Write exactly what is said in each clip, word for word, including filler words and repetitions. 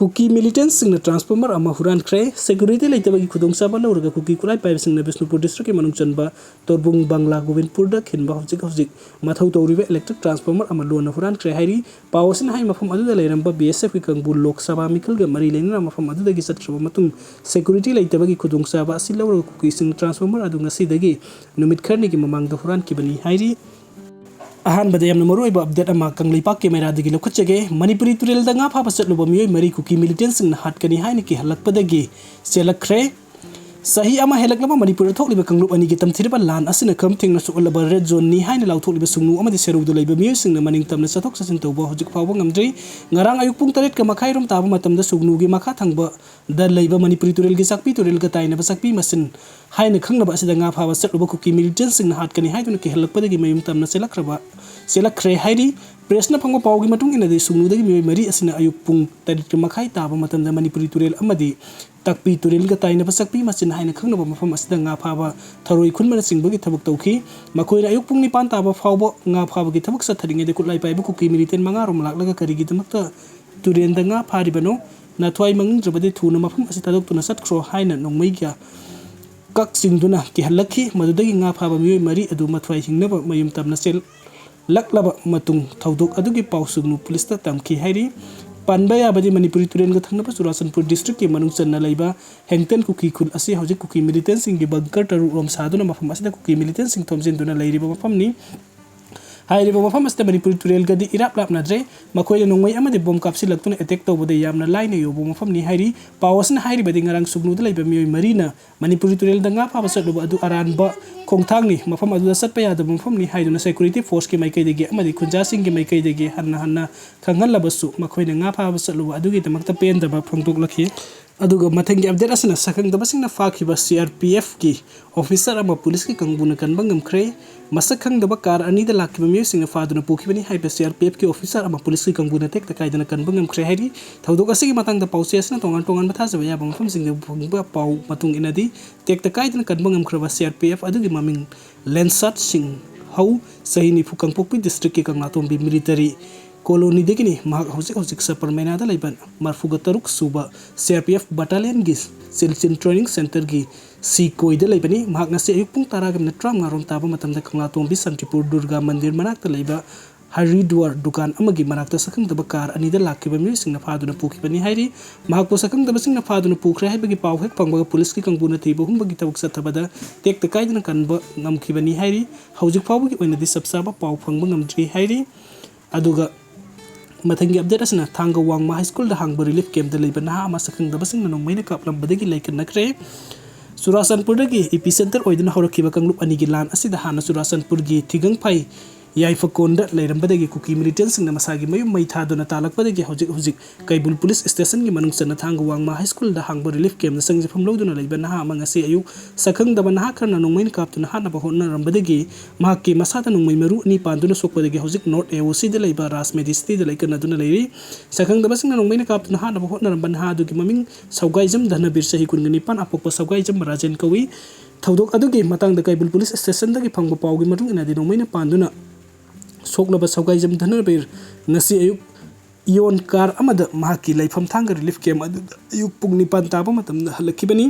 ꯀꯨꯀꯤ ꯃꯤꯂꯤꯇꯦꯟꯁꯁꯤꯡꯅ transformer ꯑꯃ ꯍꯨꯔꯥꯟꯈ꯭ꯔꯦ꯫ Security ꯂꯩꯇꯕꯒꯤ ꯈꯨꯗꯣꯡꯆꯥꯕ ꯂꯧꯔꯒ ꯀꯨꯀꯤ ꯈꯨꯠꯂꯥꯏ ꯄꯥꯏꯕꯁꯤꯡꯅ ꯕꯤꯁꯅꯨꯄꯨꯔ ꯗꯤꯁꯇ꯭ꯔꯤꯛꯀꯤ ꯃꯅꯨꯡ ꯆꯟꯕ ꯇꯣꯔꯕꯨꯡ ꯕꯪꯒ꯭ꯂꯥ ꯒꯣꯕꯤꯟꯄꯨꯔꯗ ꯈꯤꯟꯕ ꯍꯧꯖꯤꯛ ꯍꯧꯖꯤꯛ ꯃꯊꯧ ꯇꯧꯔꯤꯕ ꯏꯂꯦꯛꯇ꯭ꯔꯤꯛ ꯇ꯭ꯔꯥꯟꯁꯐꯣꯔꯃꯔ ꯑꯃ ꯂꯣꯟꯅ ꯍꯨꯔꯥꯟꯈ꯭ꯔꯦ ꯍꯥꯏꯔꯤ꯫ ꯄꯥꯎ ꯑꯁꯤꯅ ꯍꯥꯏ ꯃꯐꯝ ꯑꯗꯨꯗ ꯂꯩꯔꯝꯕ ꯕꯤ ꯑꯦꯁ ꯑꯦꯐꯀꯤ ꯀꯥꯡꯕꯨ ꯂꯣꯛ ꯁꯚꯥ ꯃꯤꯈꯜꯒ ꯃꯔꯤ ꯂꯩꯅꯅ ꯃꯐꯝ ꯑꯗꯨꯗꯒꯤ ꯆꯠꯈ꯭ꯔꯕ ꯃꯇꯨꯡ ꯁꯦꯀ꯭ꯌꯨꯔꯤꯇꯤ ꯂꯩꯇꯕꯒꯤ ꯈꯨꯗꯣꯡꯆꯥꯕ ꯑꯁꯤ ꯂꯧꯔꯒ ꯀꯨꯀꯤꯁꯤꯡꯅ ꯇ꯭ꯔꯥꯟꯁꯐꯣꯔꯃꯔ ꯑꯗꯨ ꯉꯁꯤꯗꯒꯤ ꯅꯨꯃꯤꯠ ꯈꯔꯅꯤꯒꯤ ꯃꯃꯥꯡꯗ ꯍꯨꯔꯥꯟꯈꯤꯕꯅꯤ ꯍꯥꯏꯔꯤ꯫ ꯑꯍꯥꯟꯕꯗ ꯌꯥꯝꯅ ꯃꯔꯨꯑꯣꯏꯕ ꯑꯞꯗꯦꯠ ꯑꯃ ꯀꯪꯂꯩꯄꯥꯛꯀꯤ ꯃꯩꯔꯥꯗꯒꯤ ꯂꯧꯈꯠꯆꯒꯦ꯫ ꯃꯅꯤꯄꯨꯔꯤ ꯇꯨꯔꯦꯜꯗ ꯉꯥ ꯐꯥꯕ ꯆꯠꯂꯨꯕ ꯃꯤꯑꯣꯏ ꯃꯔꯤ ꯀꯨꯀꯤ ꯃꯤꯂꯤꯇꯦꯟꯁꯤꯡꯅ ꯍꯥꯠꯀꯅꯤ ꯍꯥꯏꯅ ꯀꯤꯍꯜꯂꯛꯄꯗꯒꯤ ꯆꯦꯜꯂꯛꯈ꯭ꯔꯦ꯫ ꯆꯍꯤ ꯑꯃ ꯍꯦꯜꯂꯛꯂꯕ ꯃꯅꯤꯄꯨꯔꯗ ꯊꯣꯛꯂꯤꯕ ꯀꯥꯡꯂꯨꯞ ꯑꯅꯤꯒꯤ ꯇꯝꯊꯤꯔꯕ ꯂꯥꯟ ꯑꯁꯤꯅ ꯈꯝ ꯊꯦꯡꯅ ꯁꯣꯛꯍꯜꯂꯕ ꯔꯦꯗ ꯖꯣꯟꯅꯤ ꯍꯥꯏꯅ ꯂꯥꯎꯊꯣꯛꯂꯤꯕ ꯁꯨꯡꯅꯨ ꯑꯃꯗꯤ ꯁꯦꯔꯧꯗ ꯂꯩꯕ ꯃꯤꯑꯣꯏꯁꯤꯡꯅ ꯃꯅꯤꯡ ꯇꯝꯅ ꯆꯠꯊꯣꯛ ꯆꯠꯁꯤꯟ ꯇꯧꯕ ꯍꯧꯖꯤꯛ ꯐꯥꯎꯕ ꯉꯝꯗ꯭ꯔꯤ꯫ ꯉꯔꯥꯡ ꯑꯌꯨꯛ ꯄꯨꯡ ꯇꯔꯦꯠꯀ ꯃꯈꯥꯏꯔꯣꯝ ꯇꯥꯕ ꯃꯇꯝꯗ ꯁꯨꯡꯅꯨꯒꯤ ꯃꯈꯥ ꯊꯪꯕꯗ ꯂꯩꯕ ꯃꯅꯤꯄꯨꯔꯤ ꯇꯨꯔꯦꯜꯒꯤ ꯆꯥꯛꯄꯤ ꯇꯨꯔꯦꯜꯒ ꯇꯥꯏꯅꯕ ꯆꯥꯛꯄꯤ ꯃꯆꯤꯟ ꯍꯥꯏꯅ ꯈꯪꯅꯕ ꯑꯁꯤꯗ ꯉꯥ ꯐꯥꯕ ꯆꯠꯂꯨꯕ ꯀꯨꯀꯤ ꯃꯤꯂꯤꯇꯦꯟꯁꯤꯡꯅ ꯍꯥꯠꯀꯅꯤ ꯍꯥꯏꯗꯨꯅ ꯀꯤꯍꯜꯂꯛꯄꯗꯒꯤ ꯃꯌꯨꯝ ꯇꯝꯅ ꯆꯦꯜꯂꯛꯈ꯭ꯔꯕ, ꯆꯦꯜꯂꯛꯈ꯭ꯔꯦ ꯍꯥꯏꯔꯤ꯫ ꯄ꯭ꯔꯦꯁꯅ ꯐꯪꯕ ꯄꯥꯎꯒꯤ ꯃꯇꯨꯡ ꯏꯟꯅꯗꯤ ꯁꯨꯡꯅꯨꯗꯒꯤ ꯃꯤꯑꯣꯏ ꯃꯔꯤ ꯑꯁꯤꯅ ꯑꯌꯨꯛ ꯄꯨꯡ ꯇꯔꯦꯠꯀ ꯃꯈꯥꯏ ꯇꯥꯕ ꯃꯇꯝꯗ ꯃꯅꯤꯄꯨꯔꯤ ꯇꯨꯔꯦꯜ ꯑꯃꯗꯤ ꯇꯥꯛꯄꯤ ꯇꯨꯔꯦꯜꯒ ꯇꯥꯏꯅꯕ ꯆꯥꯛꯄꯤ ꯃꯆꯤꯟ ꯍꯥꯏꯅ ꯈꯪꯅꯕ ꯃꯐꯝ ꯑꯁꯤꯗ ꯉꯥ ꯐꯥꯕ, ꯊꯔꯣꯏ ꯈꯨꯟꯕꯅꯆꯤꯡꯕꯒꯤ ꯊꯕꯛ ꯇꯧꯈꯤ꯫ ꯃꯈꯣꯏꯅ ꯑꯌꯨꯛ ꯄꯨꯡ ꯅꯤꯄꯥꯟ ꯇꯥꯕ ꯐꯥꯎꯕ ꯉꯥ ꯐꯥꯕꯒꯤ ꯊꯕꯛ ꯆꯠꯊꯔꯤꯉꯩꯗ ꯈꯨꯠꯂꯥꯏ ꯄꯥꯏꯕ ꯀꯨꯀꯤ ꯃꯤꯂꯤꯇꯦꯟ ꯃꯉꯥꯔꯣꯝ ꯂꯥꯛꯂꯒ ꯀꯔꯤꯒꯤꯗꯃꯛꯇ ꯇꯨꯔꯦꯜꯗ ꯉꯥ ꯐꯥꯔꯤꯕꯅꯣ? ꯅꯊ꯭ꯋꯥꯏ ꯃꯥꯡꯅꯤꯡꯗ꯭ꯔꯕꯗꯤ ꯊꯨꯅ ꯃꯐꯝ ꯑꯁꯤ ꯊꯥꯗꯣꯛꯇꯨꯅ ꯆꯠꯈ꯭ꯔꯣ ꯍꯥꯏꯅ ꯅꯣꯡꯃꯩꯒ ꯀꯛꯆꯤꯡꯗꯨꯅ ꯀꯤꯍꯜꯂꯛꯈꯤ꯫ ꯃꯗꯨꯗꯒꯤ ꯉꯥ ꯐꯥꯕ ꯃꯤꯑꯣꯏ ꯃꯔꯤ ꯑꯗꯨ ꯃꯊ꯭ꯋꯥꯏ ꯍꯤꯡꯅꯕ ꯃꯌꯨꯝ ꯇꯝꯅ ꯆꯦꯜꯂꯛꯂꯕ ꯃꯇꯨꯡ ꯊꯧꯗꯣꯛ ꯑꯗꯨꯒꯤ ꯄꯥꯎ ꯁꯨꯡꯅꯨ ꯄꯨꯂꯤꯁꯇ ꯇꯝꯈꯤ ꯍꯥꯏꯔꯤ꯫ ꯄꯟꯕ ꯌꯥꯕꯗꯤ ꯃꯅꯤꯄꯨꯔꯤ ꯇꯨꯔꯦꯜꯒ ꯊꯪꯅꯕ ꯆꯨꯔꯥꯆꯥꯟꯄꯨꯔ ꯗꯤꯁꯇ꯭ꯔꯤꯛꯀꯤ ꯃꯅꯨꯡ ꯆꯟꯅ ꯂꯩꯕ ꯍꯦꯡꯇꯟ ꯀꯨꯀꯤ ꯈꯨꯜ ꯑꯁꯤ ꯍꯧꯖꯤꯛ ꯀꯨꯀꯤ ꯃꯤꯂꯤꯇꯦꯟꯁꯤꯡꯒꯤ ꯕꯪꯀꯔ ꯇꯔꯨꯛ ꯔꯣꯝ ꯁꯥꯗꯨꯅ ꯃꯐꯝ ꯑꯁꯤꯗ ꯀꯨꯀꯤ ꯃꯤꯂꯤꯇꯦꯟꯁꯤꯡ ꯊꯣꯝꯖꯤꯟꯗꯨꯅ ꯂꯩꯔꯤꯕ ꯃꯐꯝꯅꯤ꯫ ꯍꯥꯏꯔꯤꯕ ꯃꯐꯝ ꯑꯁꯤꯗ ꯃꯅꯤꯄꯨꯔꯤ ꯇꯨꯔꯦꯜꯒꯗꯤ ꯏꯔꯥꯞ ꯂꯥꯞꯅꯗ꯭ꯔꯦ꯫ ꯃꯈꯣꯏꯅ ꯅꯣꯡꯃꯩ ꯑꯃꯗꯤ ꯕꯣꯝ ꯀꯥꯞꯁꯤꯜꯂꯛꯇꯨꯅ ꯑꯦꯇꯦꯛ ꯇꯧꯕꯗ ꯌꯥꯝꯅ ꯂꯥꯏꯅ ꯌꯧꯕ ꯃꯐꯝꯅꯤ ꯍꯥꯏꯔꯤ꯫ ꯄꯥꯎ ꯑꯁꯤꯅ ꯍꯥꯏꯔꯤꯕꯗꯤ ꯉꯔꯥꯡ ꯁꯨꯡꯅꯨꯗ ꯂꯩꯕ ꯃꯤꯑꯣꯏ ꯃꯔꯤꯅ ꯃꯅꯤꯄꯨꯔꯤ ꯇꯨꯔꯦꯜꯗ ꯉꯥ ꯐꯥꯕ ꯆꯠꯂꯨꯕ ꯑꯗꯨ ꯑꯔꯥꯟꯕ ꯈꯣꯡꯊꯥꯡꯅꯤ, ꯃꯐꯝ ꯑꯗꯨꯗ ꯆꯠꯄ ꯌꯥꯗꯕ ꯃꯐꯝꯅꯤ ꯍꯥꯏꯗꯨꯅ ꯁꯦꯀ꯭ꯌꯨꯔꯤꯇꯤ ꯐꯣꯔꯁꯀꯤ ꯃꯥꯏꯀꯩꯗꯒꯤ ꯑꯃꯗꯤ ꯈꯨꯟꯖꯥꯁꯤꯡꯒꯤ ꯃꯥꯏꯀꯩꯗꯒꯤ ꯍꯟꯅ ꯍꯟꯅ ꯈꯪꯍꯜꯂꯕꯁꯨ ꯃꯈꯣꯏꯅ ꯉꯥ ꯐꯥꯕ ꯆꯠꯂꯨꯕ ꯑꯗꯨꯒꯤꯗꯃꯛꯇ ꯄꯦꯟꯗꯕ ꯐꯣꯡꯗꯣꯛꯂꯛꯈꯤ꯫ ꯑꯗꯨꯒ ꯃꯊꯪꯒꯤ ꯑꯞꯗꯦꯠ ꯑꯁꯤꯅ ꯁꯛꯈꯪꯗꯕꯁꯤꯡꯅ ꯐꯥꯈꯤꯕ ꯁꯤ ꯑꯥꯔ ꯄꯤ ꯑꯦꯐꯀꯤ ꯑꯣꯐꯤꯁꯥꯔ ꯑꯃ ꯄꯨꯂꯤꯁꯀꯤ ꯀꯥꯡꯕꯨꯅ ꯀꯟꯕ ꯉꯝꯈ꯭ꯔꯦ꯫ ꯃꯁꯛ ꯈꯪꯗꯕ ꯀꯥꯔ ꯑꯅꯤꯗ ꯂꯥꯛꯈꯤꯕ ꯃꯤꯑꯣꯏꯁꯤꯡꯅ ꯐꯥꯗꯨꯅ ꯄꯨꯈꯤꯕꯅꯤ ꯍꯥꯏꯕ ꯁꯤ ꯑꯥꯔ ꯄꯤ ꯑꯦꯐꯀꯤ ꯑꯣꯐꯤꯁꯥꯔ ꯑꯃ ꯄꯨꯂꯤꯁꯀꯤ ꯀꯥꯡꯕꯨꯅ ꯇꯦꯛꯇ ꯀꯥꯏꯗꯅ ꯀꯟꯕ ꯉꯝꯈ꯭ꯔꯦ ꯍꯥꯏꯔꯤ꯫ ꯊꯧꯗꯣꯛ ꯑꯁꯤꯒꯤ ꯃꯇꯥꯡꯗ ꯄꯥꯎꯆꯦ ꯑꯁꯤꯅ ꯇꯣꯉꯥꯟ ꯇꯣꯉꯥꯟꯕ ꯊꯥꯖꯕ ꯌꯥꯕ ꯃꯐꯝꯁꯤꯡꯗ ꯐꯪꯕ ꯄꯥꯎ ꯃꯇꯨꯡ ꯏꯟꯅꯗꯤ, ꯇꯦꯛꯇ ꯀꯥꯏꯗꯅ ꯀꯟꯕ ꯉꯝꯈ꯭ꯔꯕ ꯁꯤ ꯑꯥꯔ ꯄꯤ ꯑꯦꯐ ꯑꯗꯨꯒꯤ ꯃꯃꯤꯡ ꯂꯦꯟꯁꯥꯠ ꯁꯤꯡ ꯍꯧ, ꯆꯍꯤ ꯅꯤꯐꯨ, ꯀꯥꯡꯄꯣꯛꯄꯤ ꯗꯤꯁꯇ꯭ꯔꯤꯛꯀꯤ ꯀꯪꯂꯥꯇꯣꯝꯕꯤ ꯃꯤꯂꯤꯇꯔꯤ ꯀꯣꯂꯣꯅꯤꯗꯒꯤꯅꯤ꯫ ꯃꯍꯥꯛ ꯍꯧꯖꯤꯛ ꯍꯧꯖꯤꯛ ꯁꯄꯔꯃꯩꯅꯥꯗ ꯂꯩꯕ ꯃꯔꯐꯨꯒ ꯇꯔꯨꯛ ꯁꯨꯕ C R P F battalionꯒꯤ ꯁꯤꯜꯆꯤꯟ training centreꯒꯤ ꯁꯤ ꯀꯣꯏꯗ ꯂꯩꯕꯅꯤ꯫ ꯃꯍꯥꯛ ꯉꯁꯤ ꯑꯌꯨꯛ ꯄꯨꯡ ꯇꯔꯥꯒ ꯃꯤꯅꯤꯠ ꯇꯔꯥꯃꯉꯥ ꯔꯣꯝ ꯇꯥꯕ ꯃꯇꯝꯗ ꯀꯪꯂꯥꯇꯣꯡꯕꯤ ꯁꯥꯟꯇꯤꯄꯨꯔ ꯗꯨꯔꯒꯥ ꯃꯟꯗꯤꯔ ꯃꯅꯥꯛꯇ ꯂꯩꯕ ꯍꯔꯤꯗ꯭ꯋꯥꯔ ꯗꯨꯀꯥꯟ ꯑꯃꯒꯤ ꯃꯅꯥꯛꯇ ꯁꯛꯈꯪꯗꯕ car ꯑꯅꯤꯗ ꯂꯥꯛꯈꯤꯕ ꯃꯤꯑꯣꯏꯁꯤꯡꯅ ꯐꯥꯗꯨꯅ ꯄꯨꯈꯤꯕꯅꯤ ꯍꯥꯏꯔꯤ꯫ ꯃꯍꯥꯛꯄꯨ ꯁꯛꯈꯪꯗꯕꯁꯤꯡꯅ ꯐꯥꯗꯨꯅ ꯄꯨꯈ꯭ꯔꯦ ꯍꯥꯏꯕꯒꯤ ꯄꯥꯎ ꯍꯦꯛ ꯐꯪꯕꯒ ꯄꯨꯂꯤꯁꯀꯤ ꯀꯥꯡꯕꯨꯅ ꯊꯤꯕ ꯍꯨꯝꯕꯒꯤ ꯊꯕꯛ ꯆꯠꯊꯕꯗ ꯇꯦꯛꯇ ꯀꯥꯏꯗꯅ ꯀꯟꯕ ꯉꯝꯈꯤꯕꯅꯤ ꯍꯥꯏꯔꯤ꯫ ꯍꯧꯖꯤꯛ ꯐꯥꯎꯕꯒꯤ ꯑꯣꯏꯅꯗꯤ ꯆꯞ ꯆꯥꯕ ꯄꯥꯎ ꯐꯪꯕ ꯉꯝꯗ꯭ꯔꯤ ꯍꯥꯏꯔꯤ꯫ ꯑꯗꯨꯒ ꯃꯊꯪꯒꯤ update ꯑꯁꯤꯅ ꯊꯥꯡꯒ ꯋꯥꯡꯃ ꯍꯥꯏ ꯁ꯭ꯀꯨꯜꯗ ꯍꯥꯡꯕ relief campꯇ ꯂꯩꯕ ꯅꯍꯥ ꯑꯃ ꯁꯛꯈꯪꯗꯕꯁꯤꯡꯅ ꯅꯣꯡꯃꯩꯅ ꯀꯥꯞꯂꯝꯕꯗꯒꯤ ꯂꯩꯈꯠꯅꯈ꯭ꯔꯦ꯫ ꯆꯨꯔꯥꯆꯥꯟꯄꯨꯔꯗꯒꯤ epicenter ꯑꯣꯏꯗꯨꯅ ꯍꯧꯔꯛꯈꯤꯕ ꯀꯥꯡꯂꯨꯞ ꯑꯅꯤꯒꯤ ꯂꯥꯟ ꯑꯁꯤꯗ ꯍꯥꯟꯅ ꯆꯨꯔꯥꯆꯥꯟꯄꯨꯔꯒꯤ ꯊꯤꯒꯪꯐꯥꯏ ꯌꯥꯏꯐꯀꯣꯟꯗ ꯂꯩꯔꯝꯕꯗꯒꯤ ꯀꯨꯀꯤ militantꯁꯤꯡꯅ ꯃꯁꯥꯒꯤ ꯃꯌꯨꯝ ꯃꯩ ꯊꯥꯗꯨꯅ ꯇꯥꯜꯂꯛꯄꯗꯒꯤ ꯍꯧꯖꯤꯛ ꯍꯧꯖꯤꯛ ꯀꯩꯕꯨꯜ police stationꯒꯤ ꯃꯅꯨꯡ ꯆꯟꯅ ꯊꯥꯡꯒ ꯋꯥꯡꯃ ꯍꯥꯏ ꯁ꯭ꯀꯨꯜꯗ ꯍꯥꯡꯕ relief campꯇ ꯆꯪꯖꯐꯝ ꯂꯧꯗꯨꯅ ꯂꯩꯕ ꯅꯍꯥ ꯑꯃ ꯉꯁꯤ ꯑꯌꯨꯛ ꯁꯛꯈꯪꯗꯕ ꯅꯍꯥ ꯈꯔꯅ ꯅꯣꯡꯃꯩꯅ ꯀꯥꯞꯇꯨꯅ ꯍꯥꯠꯅꯕ ꯍꯣꯠꯅꯔꯝꯕꯗꯒꯤ ꯃꯍꯥꯛꯀꯤ ꯃꯁꯥꯗ ꯅꯣꯡꯃꯩ ꯃꯔꯨ ꯑꯅꯤ ꯄꯥꯟꯗꯨꯅ ꯁꯣꯛꯄꯗꯒꯤ ꯍꯧꯖꯤꯛ North A O Cꯗ ꯂꯩꯕ ꯔꯥꯖ Medicityꯗ ꯂꯩꯀꯠꯅꯗꯨꯅ ꯂꯩꯔꯤ꯫ ꯁꯛꯈꯪꯗꯕꯁꯤꯡꯅ ꯅꯣꯡꯃꯩꯅ ꯀꯥꯞꯇꯨꯅ ꯍꯥꯠꯅꯕ ꯍꯣꯠꯅꯔꯝꯕ ꯅꯍꯥ ꯑꯗꯨꯒꯤ ꯃꯃꯤꯡ ꯁꯧꯒꯥꯏꯖꯝ ꯙꯅꯕꯤꯔ, ꯆꯍꯤ ꯀꯨꯟꯒ ꯅꯤꯄꯥꯟ, ꯑꯄꯣꯛꯄ ꯁꯧꯒꯥꯏꯖꯝ ꯔꯥꯖꯦꯟ ꯀꯧꯏ꯫ ꯊꯧꯗꯣꯛ ꯑꯗꯨꯒꯤ ꯃꯇꯥꯡꯗ ꯀꯩꯕꯨꯜ police stationꯗꯒꯤ ꯐꯪꯕ ꯄꯥꯎꯒꯤ ꯃꯇꯨꯡ ꯏꯟꯅꯗꯤ ꯅꯣꯡꯃꯩꯅ ꯄꯥꯟꯗꯨꯅ ꯁꯣꯛꯂꯕ ꯁꯧꯒꯥꯏꯖꯝ ꯙꯅꯕꯤꯔ ꯉꯁꯤ ꯑꯌꯨꯛ Eon car ꯑꯃꯗ ꯃꯍꯥꯛꯀꯤ ꯂꯩꯐꯝ ꯊꯥꯡꯒ relief camp ꯑꯗꯨꯗ ꯑꯌꯨꯛ ꯄꯨꯡ ꯅꯤꯄꯥꯟ ꯇꯥꯕ ꯃꯇꯝꯗ ꯍꯜꯂꯛꯈꯤꯕꯅꯤ꯫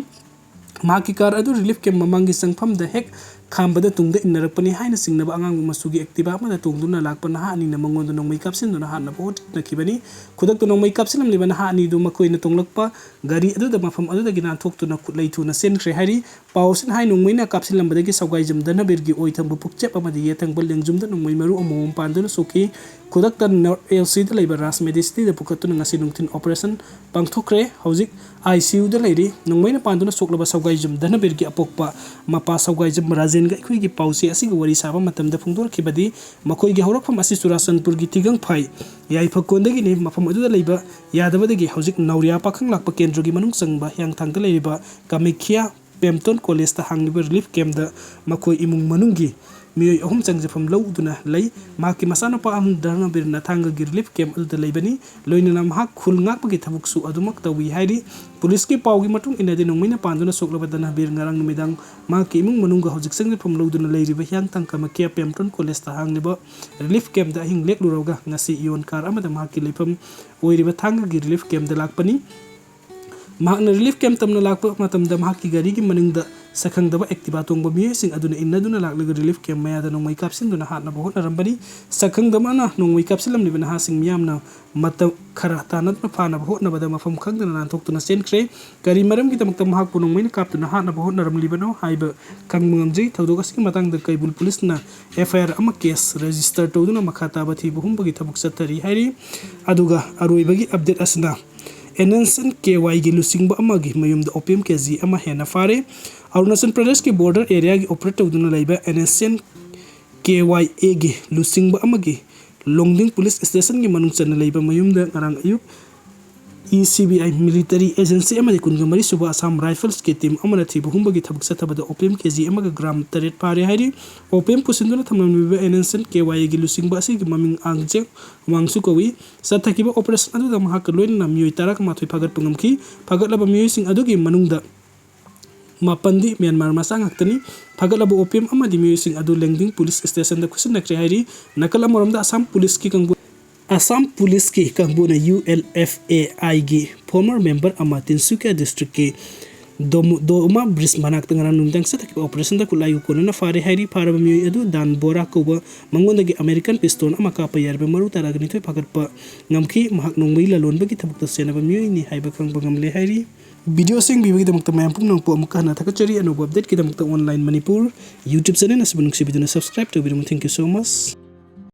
ꯃꯍꯥꯛꯀꯤ car ꯑꯗꯨ relief camp ꯃꯃꯥꯡꯒꯤ ꯆꯪꯐꯝꯗ ꯍꯦꯛ ꯈꯥꯝꯕꯗ ꯇꯨꯡꯗ ꯏꯟꯅꯔꯛꯄꯅꯤ ꯍꯥꯏꯅ ꯆꯤꯡꯅꯕ ꯑꯉꯥꯡꯕ ꯃꯆꯨꯒꯤ Activa ꯑꯃꯗ ꯇꯣꯡꯗꯨꯅ ꯂꯥꯛꯄ ꯅꯍꯥ ꯑꯅꯤꯅ ꯃꯉꯣꯟꯗ ꯅꯣꯡꯃꯩ ꯀꯥꯞꯁꯤꯟꯗꯨꯅ ꯍꯥꯠꯅꯕ ꯍꯣꯠꯅꯈꯤꯕꯅꯤ꯫ ꯈꯨꯗꯛꯇ ꯅꯣꯡꯃꯩ ꯀꯥꯞꯁꯤꯜꯂꯝꯂꯤꯕ ꯅꯍꯥ ꯑꯅꯤꯗꯨ ꯃꯈꯣꯏꯅ ꯇꯣꯡꯂꯛꯄ ꯒꯥꯔꯤ ꯑꯗꯨꯗ ꯃꯐꯝ ꯑꯗꯨꯗꯒꯤ ꯅꯥꯟꯊꯣꯛꯇꯨꯅ ꯈꯨꯠꯂꯩ ꯊꯨꯅ ꯆꯦꯟꯈ꯭ꯔꯦ ꯍꯥꯏꯔꯤ꯫ ꯄꯥꯎ ꯑꯁꯤꯅ ꯍꯥꯏ ꯅꯣꯡꯃꯩꯅ ꯀꯥꯞꯁꯤꯜꯂꯝꯕꯗꯒꯤ ꯁꯧꯒꯥꯏꯖꯝ ꯙꯅꯕꯤꯔꯒꯤ ꯑꯣꯏꯊꯪꯕ ꯄꯨꯛꯆꯦꯞ ꯑꯃꯗꯤ ꯌꯦꯠꯊꯪꯕ ꯂꯦꯡꯖꯨꯝꯗ ꯅꯣꯡꯃꯩ ꯃꯔꯨ ꯑꯃꯃꯝ ꯄꯥꯟꯗꯨꯅ ꯁꯣꯛꯈꯤ꯫ ꯈꯨꯗꯛꯇ North A O Cꯗ ꯂꯩꯕ ꯔꯥꯖ Medicityꯗ ꯄꯨꯈꯠꯇꯨꯅ ꯉꯁꯤ ꯅꯨꯡꯊꯤꯜ operation ꯄꯥꯡꯊꯣꯛꯈ꯭ꯔꯦ꯫ ꯍꯧꯖꯤꯛ ICUꯗ ꯂꯩꯔꯤ꯫ ꯅꯣꯡꯃꯩꯅ ꯄꯥꯟꯗꯨꯅ ꯁꯣꯛꯂꯕ ꯁꯧꯒꯥꯏꯖꯝ ꯙꯅꯕꯤꯔꯒꯤ ꯑꯄꯣꯛꯄ ꯃꯄꯥ ꯁꯧꯒꯥꯏꯖꯝ ꯔꯥꯖꯦꯟꯒ ꯑꯩꯈꯣꯏꯒꯤ ꯄꯥꯎꯆꯦ ꯑꯁꯤꯒ ꯋꯥꯔꯤ ꯁꯥꯕ ꯃꯇꯝꯗ ꯐꯣꯡꯗꯣꯔꯛꯈꯤꯕꯗꯤ ꯃꯈꯣꯏꯒꯤ ꯍꯧꯔꯛꯐꯝ ꯑꯁꯤ ꯆꯨꯔꯥꯆꯥꯟꯄꯨꯔꯒꯤ ꯊꯤꯒꯪꯐꯥꯏ ꯌꯥꯏꯐꯀꯣꯟꯗꯒꯤꯅꯤ꯫ ꯃꯐꯝ ꯑꯗꯨꯗ ꯂꯩꯕ ꯌꯥꯗꯕꯗꯒꯤ ꯍꯧꯖꯤꯛ ꯅꯧꯔꯤꯌꯥ ꯄꯥꯈꯪ ꯂꯥꯛꯄ ꯀꯦꯟꯗ꯭ꯔꯒꯤ ꯃꯅꯨꯡ ꯆꯪꯕ ꯍꯤꯌꯥꯡꯊꯥꯡꯗ ꯂꯩꯔꯤꯕ ꯀꯥꯃꯦꯈ꯭ꯌꯥ ꯄꯦꯝꯇꯣꯟ collegeꯇ ꯍꯥꯡꯂꯤꯕ relief campꯇ ꯃꯈꯣꯏ ꯏꯃꯨꯡ ꯃꯅꯨꯡꯒꯤ ꯃꯤꯑꯣꯏ ꯑꯍꯨꯝ ꯆꯪꯖꯐꯝ ꯂꯧꯗꯨꯅ ꯂꯩ꯫ ꯃꯍꯥꯛꯀꯤ ꯃꯆꯥꯅꯨꯄꯥ ꯑꯃ ꯙꯔꯃꯕꯤꯔꯅ ꯊꯥꯡꯒꯒꯤ ꯔꯤꯂꯤꯐ ꯀꯦꯝꯞ ꯑꯗꯨꯗ ꯂꯩꯕꯅꯤ꯫ ꯂꯣꯏꯅꯅ ꯃꯍꯥꯛ ꯈꯨꯜ ꯉꯥꯛꯄꯒꯤ ꯊꯕꯛꯁꯨ ꯑꯗꯨꯃꯛ ꯇꯧꯏ ꯍꯥꯏꯔꯤ꯫ ꯄꯨꯂꯤꯁꯀꯤ ꯄꯥꯎꯒꯤ ꯃꯇꯨꯡ ꯏꯟꯅꯗꯤ, ꯅꯣꯡꯃꯩꯅ ꯄꯥꯟꯗꯨꯅ ꯁꯣꯛꯂꯕ ꯙꯔꯃꯕꯤꯔ ꯉꯔꯥꯡ ꯅꯨꯃꯤꯗꯥꯡ ꯃꯍꯥꯛꯀꯤ ꯏꯃꯨꯡ ꯃꯅꯨꯡꯒ ꯍꯧꯖꯤꯛ ꯆꯪꯖꯐꯝ ꯂꯧꯗꯨꯅ ꯂꯩꯔꯤꯕ ꯍꯤꯌꯥꯡꯊꯥꯡ ꯀꯥꯃꯈ꯭ꯌꯥ ꯄꯦꯝꯇ꯭ꯔꯣꯟ ꯀꯣꯂꯦꯖꯇ ꯍꯥꯡꯂꯤꯕ ꯔꯤꯂꯤꯐ ꯀꯦꯝꯞꯇ ꯑꯍꯤꯡ ꯂꯦꯛꯂꯨꯔꯒ ꯉꯁꯤ ꯏꯌꯣꯟ ꯀꯥꯔ ꯑꯃꯗ ꯃꯍꯥꯛꯀꯤ ꯂꯩꯐꯝ ꯑꯣꯏꯔꯤꯕ ꯊꯥꯡꯒꯒꯤ ꯔꯤꯂꯤꯐ ꯀꯦꯝꯞꯇ ꯂꯥꯛꯄꯅꯤ꯫ ꯃꯍꯥꯛꯅ ꯔꯤꯂꯤꯐ ꯀꯦꯝꯞ ꯇꯝꯅ ꯂꯥꯛꯄ ꯃꯇꯝꯗ ꯃꯍꯥꯛꯀꯤ ꯒꯥꯔꯤꯒꯤ ꯃꯅꯤꯡꯗ ꯁꯛꯈꯪꯗꯕ ꯑꯦꯛꯇꯤꯚꯥ ꯇꯣꯡꯕ ꯃꯤꯑꯣꯏꯁꯤꯡ ꯑꯗꯨꯅ ꯏꯟꯅꯗꯨꯅ ꯂꯥꯛꯂꯒ ꯔꯤꯂꯤꯐ ꯀꯦꯝꯞ ꯃꯌꯥꯗ ꯅꯣꯡꯃꯩ ꯀꯥꯞꯁꯤꯟꯗꯨꯅ ꯍꯥꯠꯅꯕ ꯍꯣꯠꯅꯔꯝꯕꯅꯤ꯫ ꯁꯛꯈꯪꯗꯕꯅ ꯅꯣꯡꯃꯩ ꯀꯥꯞꯁꯤꯜꯂꯝꯂꯤꯕ ꯅꯍꯥꯁꯤꯡ ꯃꯤꯌꯥꯝꯅ ꯃꯇꯝ ꯈꯔ ꯇꯥꯟꯅꯗꯨꯅ ꯐꯥꯅꯕ ꯍꯣꯠꯅꯕꯗ ꯃꯐꯝ ꯈꯪꯗꯅ ꯅꯥꯟꯊꯣꯛꯇꯨꯅ ꯆꯦꯟꯈ꯭ꯔꯦ꯫ ꯀꯔꯤ ꯃꯔꯝꯒꯤꯗꯃꯛꯇ ꯃꯍꯥꯛꯄꯨ ꯅꯣꯡꯃꯩꯅ ꯀꯥꯞꯇꯨꯅ ꯍꯥꯠꯅꯕ ꯍꯣꯠꯅꯔꯝꯂꯤꯕꯅꯣ ꯍꯥꯏꯕ ꯈꯪꯕ ꯉꯝꯗ꯭ꯔꯤ꯫ ꯊꯧꯗꯣꯛ ꯑꯁꯤꯒꯤ ꯃꯇꯥꯡꯗ ꯀꯩꯕꯨꯜ ꯄꯨꯂꯤꯁꯅ ꯑꯦꯐ ꯑꯥꯏ ꯑꯥꯔ ꯑꯃ ꯀꯦꯁ ꯔꯦꯖꯤꯁꯇꯔ ꯇꯧꯗꯨꯅ ꯃꯈꯥ ꯇꯥꯕ ꯊꯤꯕ ꯍꯨꯝꯕꯒꯤ ꯊꯕꯛ ꯆꯠꯊꯔꯤ ꯍꯥꯏꯔꯤ꯫ ꯑꯗꯨꯒ ꯑꯔꯣꯏꯕꯒꯤ ꯑꯞꯗꯦꯠ ꯑꯁꯤꯅ ꯑꯦꯟ ꯑꯦꯁ ꯑꯦꯟ ꯀꯦ ꯋꯥꯏꯒꯤ ꯂꯨꯆꯤꯡꯕ ꯑꯃꯒꯤ ꯃꯌꯨꯝꯗ ꯑꯣꯄꯤꯌꯝ ꯀꯦ ꯖꯤ ꯑꯃ ꯍꯦꯟꯅ ꯐꯥꯔꯦ꯫ ꯑꯔꯨꯅꯥꯆꯜ ꯄ꯭ꯔꯗꯦꯁꯀꯤ ꯕꯣꯔꯗꯔ ꯑꯦꯔꯤꯌꯥꯒꯤ ꯑꯣꯄꯔꯦꯠ ꯇꯧꯗꯨꯅ ꯂꯩꯕ and S N K Y ꯑꯦꯒꯤ ꯂꯨꯆꯤꯡꯕ ꯑꯃꯒꯤ ꯂꯣꯡꯗꯤꯡ ꯄꯨꯂꯤꯁ ꯁ꯭ꯇꯦꯁꯟꯒꯤ ꯃꯅꯨꯡ ꯆꯟꯅ ꯂꯩꯕ ꯃꯌꯨꯝꯗ ꯉꯔꯥꯡ ꯑꯌꯨꯛ ꯏ ꯁꯤ ꯕꯤ ꯑꯥꯏ ꯃꯤꯂꯤꯇꯔꯤ ꯑꯦꯖꯦꯟꯁꯤ ꯑꯃꯗꯤ ꯀꯨꯟꯒ ꯃꯔꯤ ꯁꯨꯕ ꯑꯁꯥꯝ ꯔꯥꯏꯐꯜꯁꯀꯤ ꯇꯤꯝ ꯑꯃꯅ ꯊꯤꯕ ꯍꯨꯝꯕꯒꯤ ꯊꯕꯛ ꯆꯠꯊꯕꯗ ꯑꯣꯄꯤꯌꯝ ꯀꯦ ꯖꯤ ꯑꯃꯒ ꯒ꯭ꯔꯥꯝ ꯇꯔꯦꯠ ꯐꯥꯔꯦ ꯍꯥꯏꯔꯤ꯫ ꯑꯣꯄꯤꯌꯝ ꯄꯨꯁꯤꯟꯗꯨꯅ ꯊꯝꯂꯝꯂꯤꯕ N S N K Y ꯑꯦꯒꯤ ꯂꯨꯆꯤꯡꯕ ꯑꯁꯤꯒꯤ ꯃꯃꯤꯡ ꯑꯥꯡꯖꯦꯡ ꯋꯥꯡꯁꯨ ꯀꯧꯏ꯫ ꯆꯠꯊꯈꯤꯕ ꯑꯣꯄꯔꯦꯁꯟ ꯑꯗꯨꯗ ꯃꯍꯥꯛꯀ ꯂꯣꯏꯅꯅ ꯃꯤꯑꯣꯏ ꯇꯔꯥꯃꯥꯊꯣꯏ ꯐꯥꯒꯠꯄ ꯉꯝꯈꯤ꯫ ꯐꯥꯒꯠꯂꯕ ꯃꯤꯑꯣꯏꯁꯤꯡ ꯑꯗꯨꯒꯤ ꯃꯅꯨꯡꯗ ꯃꯥꯄꯟꯗꯤ ꯃ꯭ꯌꯥꯟꯃꯥꯔ ꯃꯆꯥ ꯉꯥꯛꯇꯅꯤ꯫ ꯐꯥꯒꯠꯂꯕ ꯑꯣꯄꯤꯌꯝ ꯑꯃꯗꯤ ꯃꯤꯑꯣꯏꯁꯤꯡ ꯑꯗꯨ ꯂꯦꯡꯗꯤꯡ ꯄꯨꯂꯤꯁ ꯁ꯭ꯇꯦꯁꯟꯗ ꯈꯨꯠꯁꯤꯟꯅꯈ꯭ꯔꯦ ꯍꯥꯏꯔꯤ꯫ ꯅꯥꯀꯜ ꯑꯃꯔꯣꯝꯗ ꯑꯁꯥꯝ ꯄꯨꯂꯤꯁꯀꯤ ꯀꯥꯡꯕꯨ, ꯑꯁꯥꯝ ꯄꯨꯂꯤꯁꯀꯤ ꯀꯥꯡꯕꯨꯅ ꯌꯨ ꯑꯦꯜ ꯑꯦꯐ ꯑꯦ ꯑꯥꯏꯒꯤ ꯐꯣꯔꯃꯔ ꯃꯦꯝꯕꯔ ꯑꯃ ꯇꯤꯟꯁꯨꯀꯤꯌꯥ ꯗꯤꯁꯇ꯭ꯔꯤꯛꯀꯤ ꯗꯣꯃꯨ-, ꯗꯣꯃꯥ ꯕ꯭ꯔꯤꯖ ꯃꯅꯥꯛꯇ ꯉꯔꯥꯡ ꯅꯨꯃꯤꯗꯥꯡ ꯆꯠꯊꯈꯤꯕ ꯑꯣꯄꯔꯦꯁꯟꯗ ꯈꯨꯠꯂꯥꯏꯒ ꯀꯣꯟꯅꯅ ꯐꯥꯔꯦ ꯍꯥꯏꯔꯤ꯫ ꯐꯥꯔꯕ ꯃꯤꯑꯣꯏ ꯑꯗꯨ ꯗꯥꯟ ꯕꯣꯔꯥ ꯀꯧꯕ ꯃꯉꯣꯟꯗꯒꯤ ꯑꯃꯦꯔꯤꯀꯟ ꯄꯤꯁꯇꯣꯜ ꯑꯃ ꯀꯥꯞꯄ ꯌꯥꯔꯕ ꯃꯔꯨ ꯇꯔꯥꯒ ꯅꯤꯊꯣꯏ ꯐꯥꯒꯠꯄ ꯉꯝꯈꯤ꯫ ꯃꯍꯥꯛ ꯅꯣꯡꯃꯩ ꯂꯂꯣꯟꯕꯒꯤ ꯊꯕꯛꯇ ꯁꯦꯟꯅꯕ ꯃꯤꯑꯣꯏꯅꯤ ꯍꯥꯏꯕ ꯈꯪꯕ ꯉꯝꯂꯦ ꯍꯥꯏꯔꯤ꯫ ꯚꯤꯗꯤꯑꯣꯁꯤꯡ ꯌꯦꯡꯕꯤꯕꯒꯤꯗꯃꯛꯇ ꯃꯌꯥꯝ ꯄꯨꯝꯅꯃꯛꯄꯨ ꯑꯃꯨꯛꯀ ꯍꯟꯅ ꯊꯥꯒꯠꯆꯔꯤ꯫ ꯑꯅꯧꯕ ꯑꯞꯗꯦꯠꯀꯤꯗꯃꯛꯇ ꯑꯣꯟꯂꯥꯏꯟ ꯃꯅꯤꯄꯨꯔ YouTube ꯆꯦꯅꯦꯜ ꯑꯁꯤꯕꯨ ꯅꯨꯡꯁꯤꯕꯤꯗꯨꯅ subscribe ꯇꯧꯕꯤꯔꯝꯃꯨ꯫ Thank you so much꯫